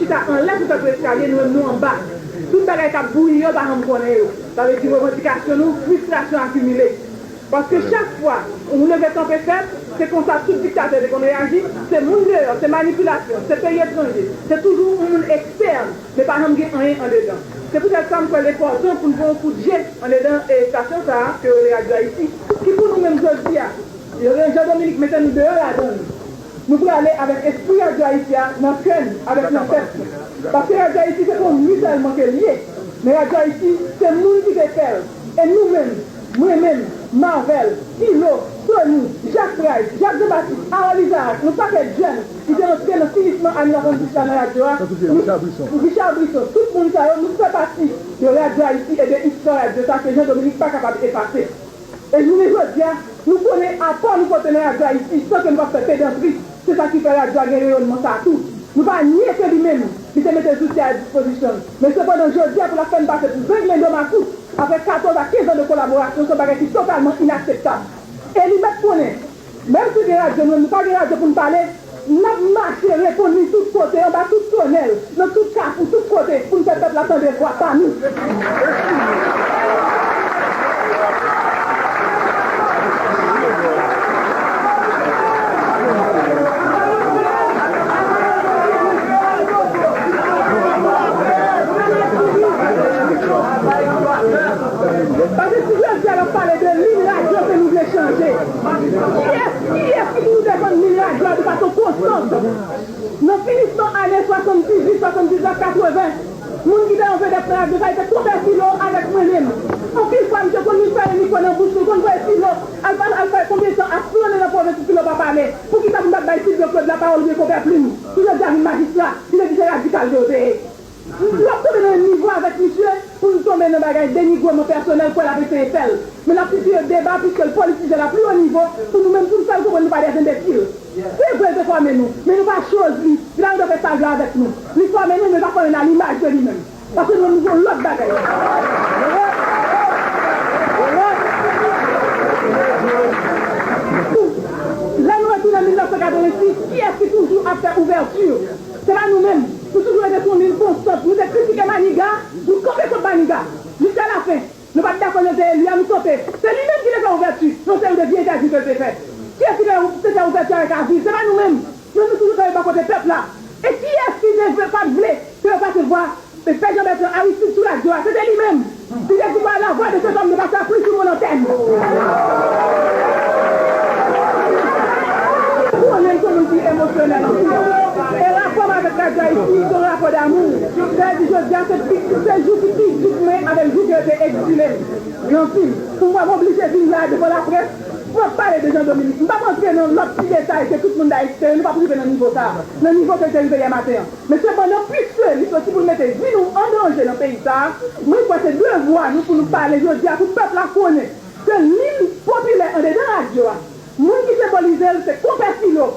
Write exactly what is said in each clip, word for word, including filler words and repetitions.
Sa anlè sou tèt eskalye, nou menm nou anba. Tout bagay k ap bouyi yo pa janm konnen yo. Sa vle di revandikasyon nou, fristrasyon akimile. Paske chak fwa yon leve kanpe fèt, se konsa tout diktatè te konn reyaji, se moun deyò, se manipilasyon, se peyi etranje, se toujou yon moun ekstèn, men pa janm gen anyen andedan. Se poutèt sa m kwè l enpòtan pou n fè yon kout je andedan estasyon sa a ke yo rele Radyo Ayiti, ki pou nou menm jodi a, Jean Dominique mete nou deyò ladan l. Nou prale avèk espri Radyo Ayiti a nan kè n, avèk nan tèt nou. Paske Radyo Ayiti se pa yon ri sèlman ke l ye, men Radyo Ayiti se moun ki te fè l. E nou menm, mwen menm, Marvel, Filo, Sony, Jack Price, Jacques Jean Baptiste, Harold Isaac, yon pakèt jèn ki te antre nan finisman ane swasanndiz la nan radyo a, Richard Brisson, tout moun sa yo, nou fè pati de Radyo Ayiti e de istwa radyo sa ke Jean Dominique pa kapab efase. E jounen jodi a, nou konnen apò nou pote nan Radyo Ayiti san ke nou pa fè pedantri. Se sa ki fè radyo a gen reyònman sa a tou. Nou pa nye ke li menm, li te mete zouti a dispozisyon n. Men sepandan, jodi a, pou l ap fè n pase pou zenglen dòmakou, apre katòz a kenz an de kolaborasyon, se yon bagay ki totalman inakseptab. E li mèt konnen, menm si gen radyo, nou menm, nou pa gen radyo pou n pale, n ap mache reponn li tout kote, anba tout tonèl, nan tout kafou, tout kote, pou n fè pèp la tande vwa pa nou. Paske si jodi a n ap pale de liy radyo ke nou vle chanje, kiyès, kiyès ki toujou defann liy radyo a de fason konstant? Nan finisman ane swasanndizuit, swasanndiznèf, katreven, moun ki te yon vedèt nan radyo sa, se te Konpè Filo avèk mwen menm. Anpil fwa, misye konn vin fè mikwo nan bouch li, konn voye Filo al pa-, al fè konbyen tan ap flannen nan pwovens pou Filo pa pale. Poukisa pou n pa t bay Silvyo Claude lapawòl oubyen Konpè Plim, ki jodi a vin majistra, ki te di se radikal yo te ye? Nou ap tonbe nan menm nivo avèk misye pou nou tonbe nan bagay denigreman pèsonèl, kwè l ap eseye fè l. Men n ap sitiye deba, piske l politize la pli wo nivo, pou nou menm, pou n fè l konprann nou pa de enbesil. Se vre, l te fòme nou, men nou pa chooz li. Li pa gen dwa fè sa l vle avèk nou. Li fòme nou, men l pa fòme n a limaj de li menm. Paske nou menm, nou se yon lòt bagay. Lè nou retounen mil nèf san katrevensis, kiyès ki toujou ap fè ouvèti? Se pa nou menm. Nou toujou rete sou yon liy konstant. Nou te kritike Maniga, nou kanpe kont Maniga. Jiska lafen. Nou pa t dakò nan te eli a, nou kanpe. Se li menm ki te fè ouvèti, yon seri de vye entèvyou ke l te fè. Kiyès ki te, te fè ouvèti avèk Aviv? Se pa nou menm. Nou, nou toujou kanpe bò kote pèp la. E kiyès ki te vle, pa t vle ke yo pase vwa Pè Jean Bertrand Aristide sou radyo a? Se te li menm. Li te di par la voix de cet homme de passer plus sur mon antenne. Konnen m se moun ki emosyonèl anpil. E rapò m avèk Radyo Ayiti, se yon rapò damou. Sa vle di, jodi a, se pi, se jou ki pi di pou mwen avèk jou ke yo te egzile m. Anpil. Pou mwen, m oblije vin la devan laprès pou m ap pale de Jean Dominique. M p ap antre nan lòt ti detay ke tout moun ta espere, nou p ap rive nan nivo sa a, nan nivo ke l te rive yè maten an. Men sepandan, piske li soti pou l mete vi nou an danje nan peyi sa a, mwen kwè se devwa nou pou nou pale jodi a pou pèp la konnen ke liy popilè andedan radyo a, moun ki senbolize l se Konpè Filo,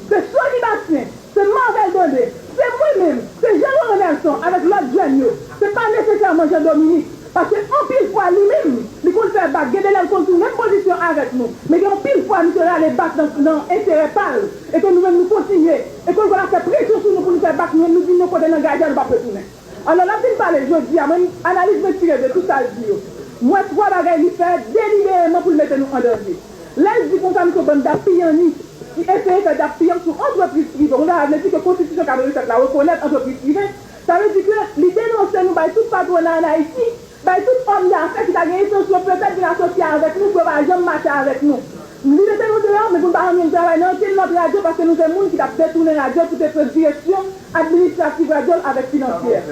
se Sony Bastien, se Marvel Dandé, se mwen menm, se Jean Laurent Nelson avèk lòt jèn yo. Se pa nesesèman Jean Dominique. Paske anpil fwa li menm, li konn fè bak. Gen de lè l konn sou menm pozisyon avèk nou. Men gen anpil fwa misye rale bak nan, nan enterè pa l. E ke nou menm nou kontinye. E ke l konn ap fè presyon sou nou pou nou fè bak, nou menm nou vin yon kote nan gade a, nou p ap retounen. Alò, l ap vin pale jodi a, mwen, analiz mwen tire de tout sa l di yo. M wè twa bagay li fè delibereman pou l mete nou an danje. Lè l di konsa, misye yon bann dappiyannis ki eseye fè dappiyanm sou antrepriz prive. Ou ta vle di ke konstitisyon katrevennsèt la rekonèt antrepriz prive. Sa vle di ke li denonse nou bay tout patwona ann Ayiti, bay tout òm dafè ki ta gen entansyon petèt vin asosye avèk nou pou yo pa janm mache avèk nou. Li mete nou deyò, men pou n pa janm jwenn travay nan okenn lòt radyo paske nou se moun ki t ap detounen radyo pou te pran direksyon administrativ radyo l avèk finansyè.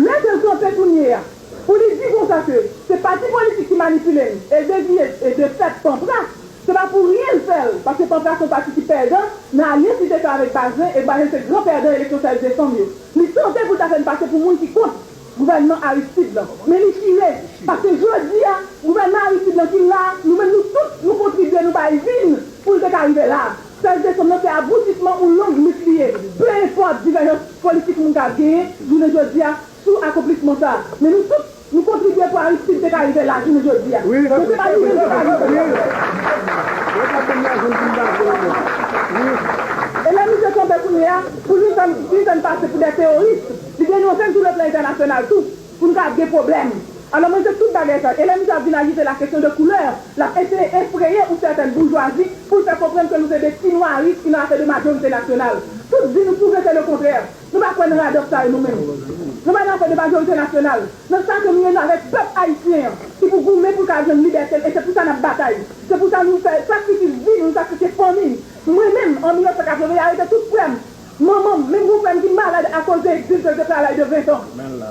Lè ke l kanpe kounye a, pou li di konsa ke se pati politik ki manipile n e deviye e defèt Panpra, se pa pou ryen l fè l, paske Panpra se yon pati ki pèdan nan alyans li te fè avèk Bazin, e Bazin se gran pèdan eleksyon sèz desanm yo. Li tante pou l ta fè n pase pou moun ki kont gouvènman Aristide lan, men li chire, paske jodi a, gouvènman Aristide lan ki la, nou menm nou tout, nou kontribye, nou bay vi n pou l te ka rive la. Sèz desanm nan se aboutisman yon long lit li ye. Pe enpòt divèjans politik moun ka genyen, jounen jodi a, sou akonplisman sa a. Men nou tout, nou kontribye pou Aristide te ka rive la jounen jodi a. Wi. Men se pa li menm ki ka rive. Wi. Yo pa konn lajan pou n ba yo. Wi. E lè misye kanpe kounye a, pou li fè n, li fè n pase pou de teworis, li denonse n sou le plan entènasyonal tou, pou n ka gen pwoblèm. Alò, mwen se tout bagay sa. E lè misye ap vin ajite la kesyon de koulè, l ap eseye efreye yon sètèn boujwazi pou l fè konprann ke nou se de ti nwaris ki nan afè de majorite nasyonal. Tout vi nou pwouve se le kontrè. Nou pa kwè nan radòt sa yo nou menm. Nou pa nan afè de majorite nasyonal. Nan sa ke nou ye, nou avèk pèp ayisyen an, ki pou goumen pou l ka jwenn libète l, e se pou sa n ap batay. Se pou sa nou fè sakrifis vi nou, nou sakrifye fanmi n. Mwen menm, an mil nèf san katreven, yo arete tout frè m, manman m, menm gon frè m ki malad akoz de egzil ke l te fè a laj de ven tan.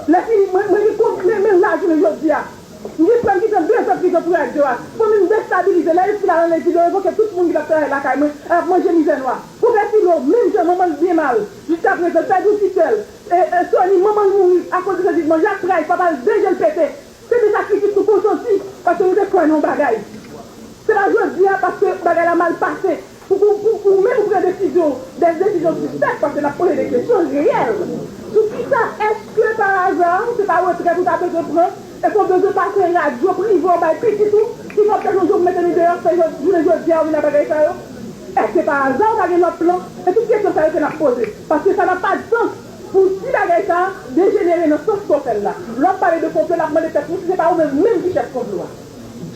Lè fini, mwen, mwen gen kont, men, men la jounen jodi a. M gen frè m ki pran de zan prizon pou radyo a. Fanmi m destabilize. Lè yo fin al ann egzil, yo revoke tout moun ki t ap travay lakay mwen, ap manje mizè nwa. Pwofè Filo, menm jan, manman l byen mal. Jiskaprezan, l pèdi titèl. E, e, Sony, manman l mouri akoz de sezisman. Jak Pray, papa l de je l pete. Se de sakrifis nou konsanti, paske nou te kwè nan yon bagay. Se pa jodi a, paske bagay la mal pase, pou, pou, pou ou menm ou pran desizyon, de desizyon sispèk, paske n ap poze de kesyon reyèl. Sou kisa, èske pa aza, se pa retrèt ou ta bezwen pran, e ke w bezwen pase radyo prive w bay pitit ou, ki fè w pèdi yon jou, ou mete nou deyò, fè jò-, jounen jodi a, ou vin nan bagay sa yo? Èske pa aza ou pa gen lòt plan? E tout kesyon sa yo ke n ap poze. Paske sa n ap pa sans. Pou si bagay sa a dejenere nan sans ke w fè l la. Lè w ap pale de konplo, n ap mande tèt nou si se pa ou menm menm ki chèf konplo a.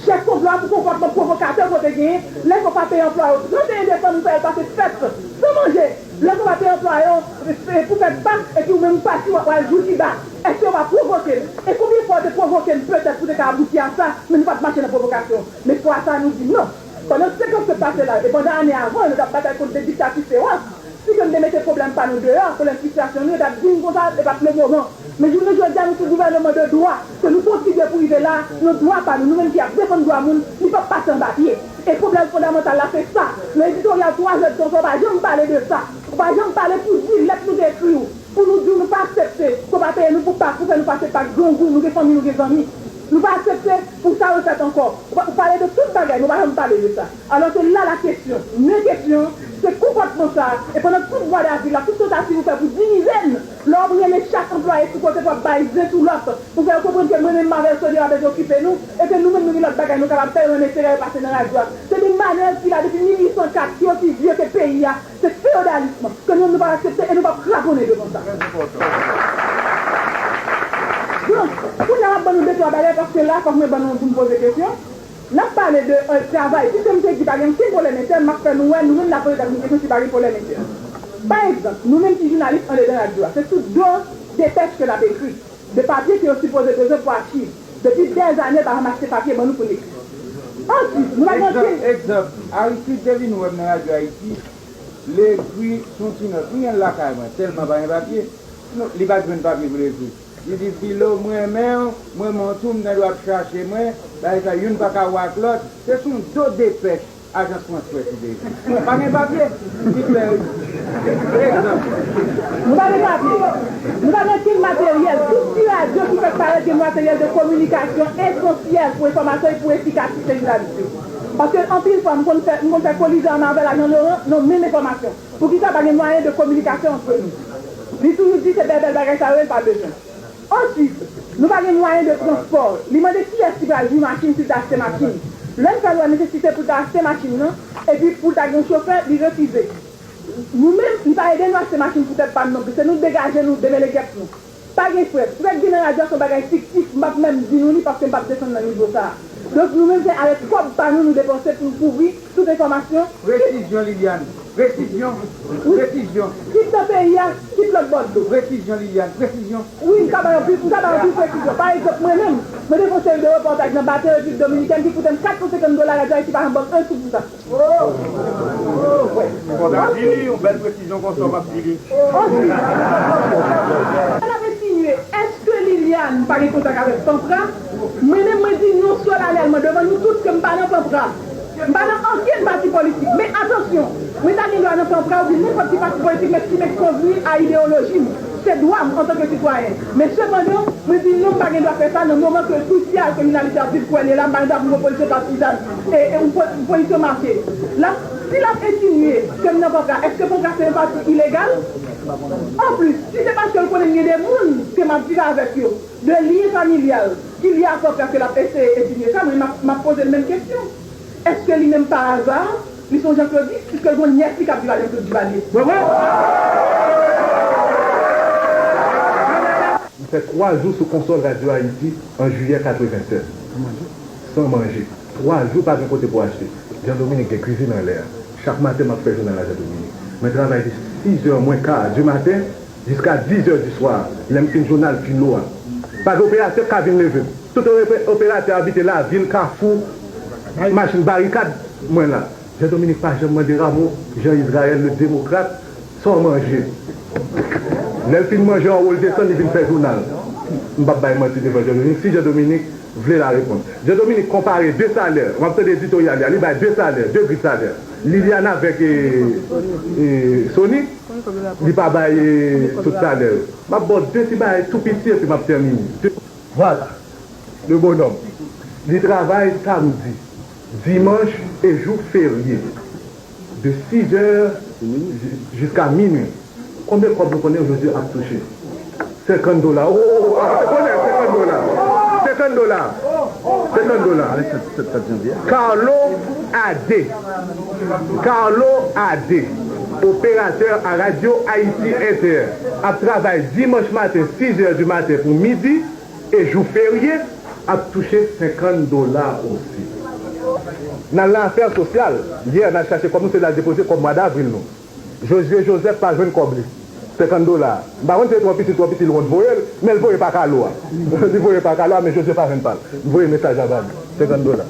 Chèf konplo a pou konpòtman pwovokatè ke w te genyen lè ke w pa peye anplwaye w. Trannteyen desanm, ou fè yo pase fèt san manje. Lè ke w pa peye anplwaye w, e, e, pou fèt Pak, epi ou menm ou pati, w ap al jou Kiba. Èske yo pa pwovoke n? E konbyen fwa yo te pwovoke n petèt pou te ka abouti a sa, men nou pa t mache nan pwovokasyon? Men fwa sa a, nou di non. Pandan senkannsèt pase la, e pandan ane avan, nou t ap batay kont de diktati fewòs. Si ke n te mete pwoblèm pa nou deyò, pwoblèm fristrasyon nou, yo t ap di n konsa, se pa t le moman. Men jounen jodi a, nou sou gouvènman de dwa, ke nou kontribye pou rive la, nan dwa pa nou, nou menm ki ap defann dwa moun, li p ap pase anba pye. E pwoblèm fondamantal la, se sa. Nan editoryal twa zè d tan sa, w pa janm pale de sa. Ou pa janm pale pou di lèt nou te ekri w. Pou nou di w nou pa aksepte, ke w pa peye nou pou Pak, pou fè nou pase Pak grangou, nou gen fanmi, nou gen zanmi. Nou pa aksepte pou sa refèt ankò. Ou pa, ou pale de tout bagay, men w pa janm pale de sa. Alò, se la la kesyon. Men kesyon an, se konpòtman sa a, e pandan tout bwadavil la, tout tantativ ou fè pou divize n, lè w ap rele chak anplwaye sou kote pou w ap bay zen sou lòt, pou fè yo konprann ke mwen menm m avè yo, Sony pa bezwen okipe nou, e ke nou menm nou gen lòt bagay nou kapab fè, yo renmen sere yo pase nan radyo a. Se de manèv ki la depi mil uit san kat, ki osi vye ke peyi a. Se feyodalism ke nou, nou p ap aksepte e nou p ap kraponnen devan sa. Donk, kounye a m ap ban nou de twa bagay, paske la, fòk mwen ban nou pou m poze kesyon. N ap pale de, euh, travay. Piske m te di pa gen okenn pwoblèm entèn, m ap fè nou wè, nou menm n ap poze tèt nou kesyon si pa gen pwoblèm entèn. Pa egzanp, nou menm ki jounalis andedan radyo a, se sou do depèch ke n ap ekri. De papye ke yo sipoze bezwen pou achiv. Depi dèzane, yo pa ranmase papye ban nou pou n ekri. Ansuit, nou pa gen okenn... Egzanp, egzanp, Aristide te vin wè m nan Radyo Ayiti, li ekri sou yon ti nòt. M gen l lakay mwen, tèlman pa gen papye. Non, li pa t jwenn papye pou l ekri. Li di, Filo, m renmen w, m renmen w tou, m gen dwa ap chache mwen, bagay sa, youn pa ka wè ak lòt. Se sou yon do depèch. Ajans Frans Près li te ekri. Pa gen papye. Li klè. Egzanp. Nou pa gen papye. Nou pa gen okenn materyèl. Tout ti radyo ki fèk parèt gen materyèl de kominikasyon esansyèl pou enfòmasyon e pou efikasite jounalis yo. Paske anpil fwa, m konn fè, m konn fè kolizyon ansanm avè Lajan Loran nan menm enfòmasyon. Poukisa pa gen mwayen de kominikasyon antre nou? Li toujou di se bèbèl bagay sa yo, li pa bezwen. Ansuit, nou pa gen mwayen de transpò. Li mande kiyès ki pral jwi machin si l ta achte machin. Lè n fè l wè nesesite pou l ta achte machin nan, epi pou l ta gen yon chofè, li refize. Nou menm, li pa ede nou achte machin pou tèt pa n non plis. Se nou degaje nou, demelegèt nou. Pa gen frè. Frè k gen nan radyo a se yon bagay fiktif, m p ap menm di nou li paske m p ap desann nan nivo sa a. Donk, nou menm se avèk kòb pa nou, nou depanse pou n kouvri tout enfòmasyon. Presizyon, Liliane. Presizyon. Wi. Presizyon. Kit nan peyi a, kit lòt bò dlo. Presizyon, Liliane. Presizyon. Wi, m ka bay anpil, m ka bay anpil presizyon. Pa egzanp, mwen menm, mwen te fè yon seri de repòtaj nan Baton Repiblik Dominikèn ki koute m kat san senkant dola, Radyo Ayiti pa janm ban m yon sou pou sa. Wi. Fò w ta di li, yon bèl presizyon konsa, w p ap di li. Ansuit, sa n ap ensinye, èske Liliane pa gen kontak avèk Panpra? Mwen menm, mwen di non solennèlman devan nou tout ke m pa nan Panpra. M pa nan okenn pati politik. Men atansyon, mwen ta gen dwa nan Panpra oubyen nenpòt ki pati politik, men ki mèt konvni a ideyoloji m. Se dwa m antanke sitwayen. Men sepandan, mwen di non, m pa gen dwa fè sa nan moman ke krisyal ke jounalis yo ap viv, kwè l ye la, m pa gen dwa pou m yon pozisyon patizan e, e yon po-, yon pozisyon make. L ap, si l ap ensinye ke m nan Panpra, èske Panpra se yon pati ilegal? Anplis, si se paske l konnen m gen de moun ke m ap viv avèk yo, de lyen familyal ki lye a Panpra ke l ap eseye ensinye sa, mwen, m ap, m ap poze l menm kesyon. Èske li menm pa aza, Li se yon Jean Claude, piske l gen yon nyès li k ap viv a Jean Claude Duvalier. Mwen, mwen. M fè twa jou sou konsòl Radyo Ayiti an jiyè katrevennsèz. San manje. Twa jou pa gen kote pou achte. Jean Dominique gen kwizin anlè a. Chak maten m ap fè jounal la Jean Dominique. Mwen travay de sizè mwen ka di maten jiska dizè di swa, lè m fin jounal filo a. Pa gen operatè k ka vin leve m. Tout ope- operatè abite lavil, kafou, machin barikad, mwen la. Jean Dominique pa janm mande Rameau, Jean Israël, le démocrate, sa w manje. Lè l fin manje anwo, l desann, li vin fè jounal. M p ap bay manti devan Jean Dominique. Si Jean Dominique vle l a reponn. Jean Dominique konpare de salè. W ap tande editoryal li a, li bay de salè, de grid salè. Liliane avèk e, e, Sony, li pa bay e, tout salè yo. M ap ba w de ti bagay tou piti epi m ap tèmine. De- Vwala. Le bonòm. Li travay samdi, dimanch e jou ferye. De sizè jiska minwi. Konbyen kòb nou konnen Josue ap touche? Senkant dola. Oh, oh, oh, ah, se konnen, senkant dola. Senkant dola. Senkant dola. Carlo Ade. Carlo Ade, operatè a Radyo Ayiti Entè, ap travay dimanch maten, sizè di maten pou midi, e jou ferye, ap touche senkant dola osi. Nan lafè sosyal, yè n al chache kòb nou, se l al depoze kòb mwa davril nou. Josue Joseph pa jwenn kòb li. Senkant dola. M pa konn si se twò piti, twò piti, l wont voye l, men l voye pa Carlo a. Li voye pa Carlo a, men Josue pa jwenn pa l. M voye mesaj la ba li. Senkant dola.